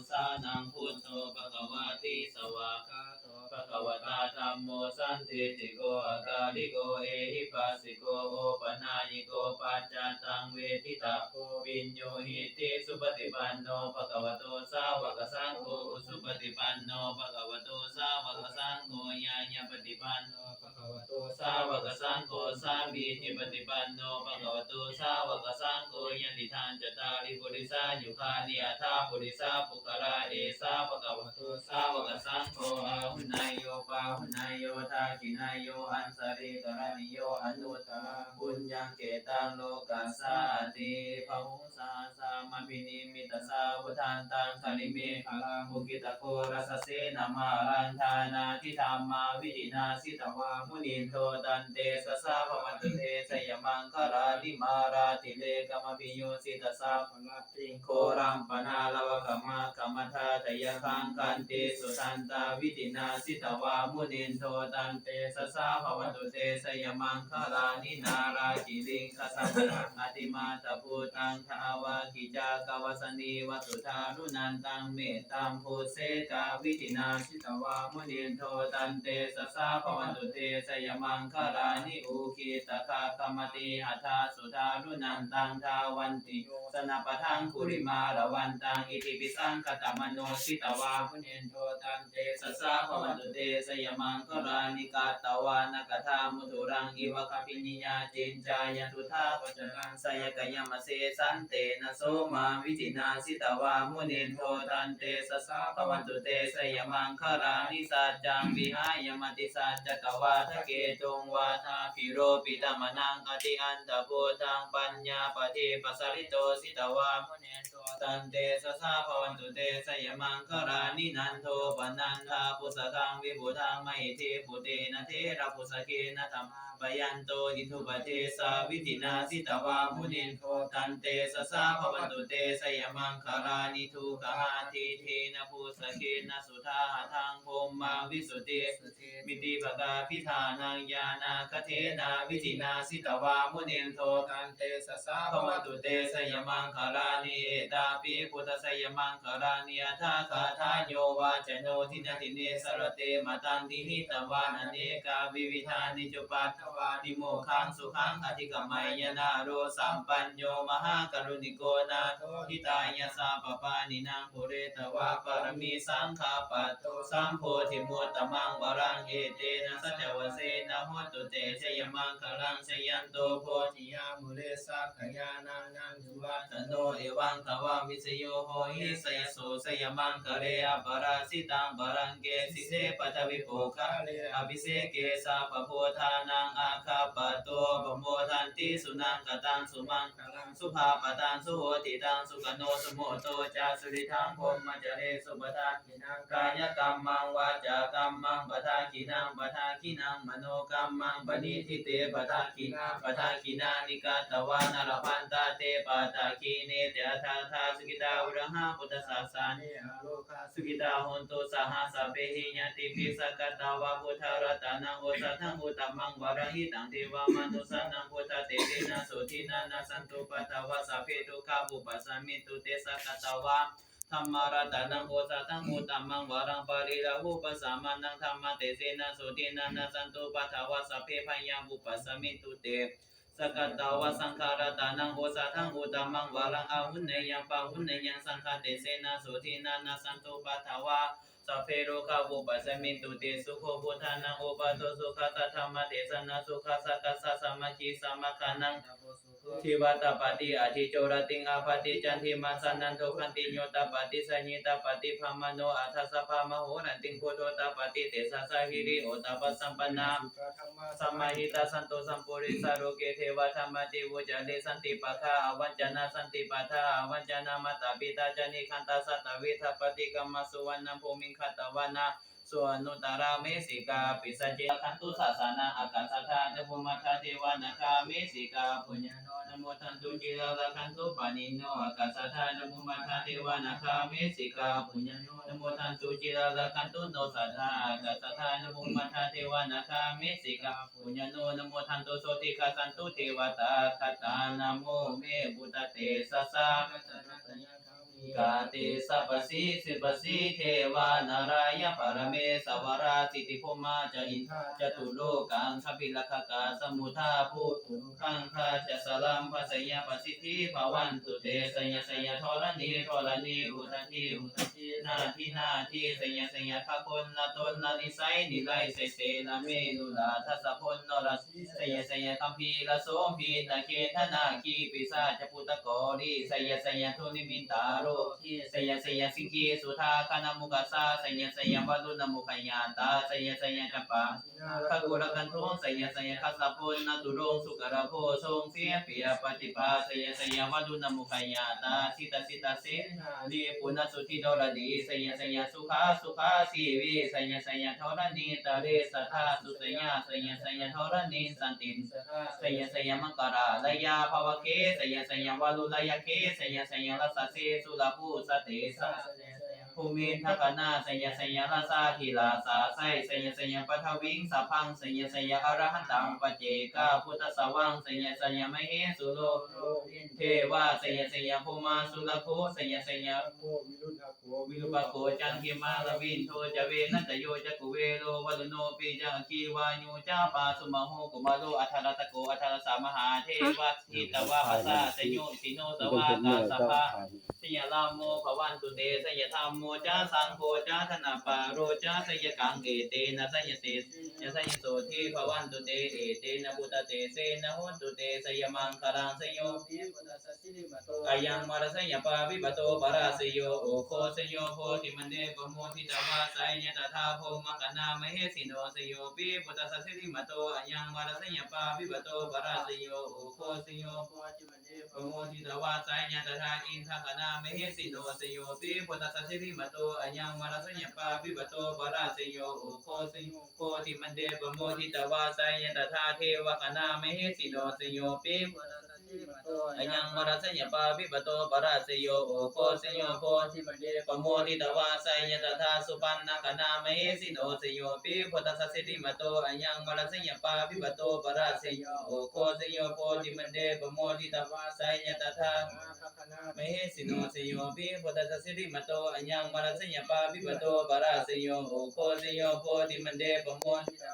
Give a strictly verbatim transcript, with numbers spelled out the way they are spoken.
Sānaṃ buddho bhagavāti. Svākkhāto bhagavatā dhammo sandiṭṭhiko akāliko ehipassiko opanayiko paccattaṃ veditabbo viññūhīti. Supaṭipanno bhagavato sāvakasaṅgho, ujupaṭipanno bhagavato sāvakasaṅgho, ñāyapaṭipanno bhagavato sāvakasaṅgho, sāmīcipaṭipanno bhagavato sāvakasaṅgho, yadidaṃ cattāri purisayugāni aṭṭha purisapuggalā, esa bhagavato sāvakasaṅgho, āhuneyyo pāhuneyyo dakkhiṇeyyo añjalikaraṇīyo anuttaraṃ puññakkhettaṃ lokassāti. Bāhuṃ sahassamabhinimmitasāvudhantaṃ girimekhalaṃ uditaghorasasenamāraṃ dānādidhammavidhinā jitavā munindo taṃ tejasā bhavatu te jayamaṅgalāni. Mārātirekamabhiyujjhitasabbarattiṃ ghorampanāḷavakamakkhamathaddhayakkhaṃ khantīsudantavidhinā jitavā munindo taṃ tejasā bhavatu te jayamaṅgalāni. Nāḷāgiriṃ gajavaraṃ atimattabhūtaṃ dāvaggicakkamasanīva sudāruṇantaṃ mettambusekavidhinā jitavā munindo taṃ tejasā bhavatu te jayamaṅgalāni. Ukkhittakhaggamatihatthasudāruṇantaṃ dhāvantiyojanapathaṅgulimālavantaṃ iddhībhisaṅkhatamano jitavā munindo taṃ tejasā bhavatu te jayamaṅgalāni. Katvāna kaṭṭhamudaraṃ iva gabbhinīyā ciñcāya duṭṭhavacanaṃ janakāyamajjhe santena somavidhinā jitavā munindo taṃ tejasā bhavatu te jayamaṅgalāni. Saccaṃ vihāya matisaccakavādaketuṃ vādābhiropitamanaṃ atiandhabhūtaṃ paññāpadīpajalito jitavā munindo taṃ tejasā bhavatu te jayamaṅgalāni. Nandopanandabhujagaṃ vibudhaṃ mahiddhiṃ puttena therabhujagena damāpayanto iddhūpadesavidhinā jitavā munindo taṃ tejasā bhavatu te jayamaṅgalāni. Duggāhadiṭṭhena bhujagena sudaṭṭhahatthaṃ brahmaṃ visuddhi middhibakābhidhānaṃ ñāṇāgadena vidhinā jitavā munindo taṃ tejasā bhavatu te jayamaṅgalāni. Etāpi buddhajayamaṅgalaaṭṭhagāthā yo vācano dinadine sarate matandī hitvānanekavividhāni cupaddavāni mokkhaṃ sukhaṃ adhigameyya naro sapañño. Mahākāruṇiko nātho hitāya sabbapāṇinaṃ pūretvā pāramī sabbā patto sambodhimuttamaṃ varaṃ etena saccavajjena hotu te jayamaṅgalaṃ. Jayanto bodhiyā mūle sakyānaṃ nandivaḍḍhano evaṃ tvaṃ vijayo hohi jayassu jayamaṅgale. Aparājitapallaṅke sīse paṭhavipokkhare abhiseke sabbabuddhānaṃ aggappatto pamodati. Sunakkhattaṃ sumaṅgalaṃ supabhātaṃ suhuṭṭhitaṃ sukhaṇo sumuhutto ca suyiṭṭhaṃ brahmacārisu padakkhiṇaṃ kāyakammaṃ vācākammaṃ padakkhiṇaṃ padakkhiṇaṃ manokammaṃ paṇidhī te padakkhiṇā padakkhiṇāni katvāna labhantatthe padakkhiṇe. Te atthaladdhā sukhitā virūḷhā buddhasāsane arogā sukhitā hontu saha sabbehi ñātibhi. Sakkatvā buddharatanaṃ osathaṃ uttamaṃ varaṃ hitaṃ devamanussānaṃ buddhatejena sotthinā nassantupaddavā sabbe dukkhā vūpasamentu te. Sakkatvā dhammaratanaṃ osathaṃ uttamaṃ varaṃ pariḷāhūpasamanaṃ dhammatejena sotthinā nassantupaddavā sabbe bhayā vūpasamentu te. Sakkatvā saṅgharatanaṃ osathaṃ uttamaṃ varaṃ āhuneyyaṃ pāhuneyyaṃ saṅghatejena sotthinā nassantupaddavā sabbe rogā vūpasamentu te. Sukho buddhānaṃ uppādo sukhā saddhammadesanā sukhā saṅghassa sāmaggī samaggānaṃ tapo sukho jīvitapati atīco rattiṃ ābhāti candimā sannaddho khantiyo tapati jhāyī tapati brāhmaṇo atha sabbamahorattiṃ buddho tapati tejasā hiriottappasampanā samāhitā santo sampuriso loke devadhammāti vuccare. Santi pakkhā avañcanā santi pādā avañcanā mātā pitā ca nikkhantā jātaveda paṭikkama. Suvaṇṇabhūmiṃ gantvāna soṇuttarā mesikā pisāce rakkhantu sāsanaṃ ākāsaṭṭhā ca bhummaṭṭhā devā nāgā mesikā puññaṃ no anumodantu ciraṃ rakkhantu pāṇino. Ākāsaṭṭhā ca bhummaṭṭhā devā nāgā mesikā puññaṃ no anumodantu ciraṃ rakkhantu no sadā. Ākāsaṭṭhā ca bhummaṭṭhā devā nāgā mesikā puññaṃ no anumodantu sotthī gacchantu devatā. Gaṇā namo me buddhatejasā. Kā te sabbasī sibbasī devā nārāyaparamesurā siddhibrahmā ca indā catulokā gambhīrakkhakā samuddā bhūtuṅgaṅgā ca sabrahmajayapasiddhi bhavantu te. Jaya jaya dharaṇi dharaṇī udadhi udadhī nadi nadī, jaya jaya gaganalatanalanisai nirayasai sera merurājabalanarajī, jaya jaya gambhīrasombhī nāgendanāgī pisācabhūtakālī, jaya jaya dunnimittarogī, jaya jaya siṅgī sudhā gaṇamukhajā, jaya jaya varuṇamukhayātrā, jaya jaya campā nāgakulaganthakaṃ, jaya jaya gajagannaturaṅga sukarabhujaṅga sindhūrapadīpaṅga, jaya jaya varuṇamukhayātrā jita jita senārī puna sudhī dhoraṇī, jaya jaya sukhā sukhā jīvī, jaya jaya dharaṇītale sadā sujayā, jaya jaya dharaṇī santin sadā, jaya jaya maṅkarājayā bhavagge, jaya jaya varūḷhayagge, jaya jaya rājasī surabhujatejā, jaya jaya bhūmigaṅgā, jaya jaya rājādhirājasājjai, jaya jaya paṭhaviṃ sabbaṃ, jaya jaya arahantaṃ paccekabuddhasāvaṃ, jaya jaya mahesuro devā, jaya jaya brahmā surakkho, jaya jaya virūpakkho candimā ravindo ca venateyyo ca kuvero varuṇopi ca aggi vāyo ca pājuṇho kumāro dhataraṭṭhako aṭṭhārasa mahādevā Jitavā pasā sayo isino sāvakā sabbā. Jaya rāmo bhavantu te, jaya dhammo ca saṅgho ca, dasapālo ca jayakaṃ, etena jayatejena jayasotthī bhavantu te, etena buddhatejena hotu te jayamaṅgalaṃ. Jayo pi buddhassa sirīmato ayaṃ mārassa pāpimato parājayo, ugghosayuṃ bodhimaṇḍe pamoditā jaya tadā brahmagaṇā mahesino. Jayo pi buddhassa sirīmato ayaṃ mārassa pāpimato parājayo, ugghosayuṃ bodhimaṇḍe pamoditā jaya tadā indagaṇā mahesino. Jayo pi buddhassa sirīmato ayaṃ mārassa pāpimato parājayo, ugghosayuṃ bodhimaṇḍe pamoditā jaya tadā devagaṇā mahesino. Jayo pi buddhassa sirīmato ayaṃ mārassa pāpimato parājayo, ugghosayuṃ bodhimaṇḍe pamoditā jaya tadā supaṇṇagaṇā mahesino. Jayo pi buddhassa sirīmato ayaṃ mārassa pāpimato parājayo, ugghosayuṃ bodhimaṇḍe pamoditā jaya tadā mahesino. Jayo pi buddhassa sirīmato ayaṃ mārassa pāpimato parājayo, ugghosayuṃ bodhimaṇḍe pamoditā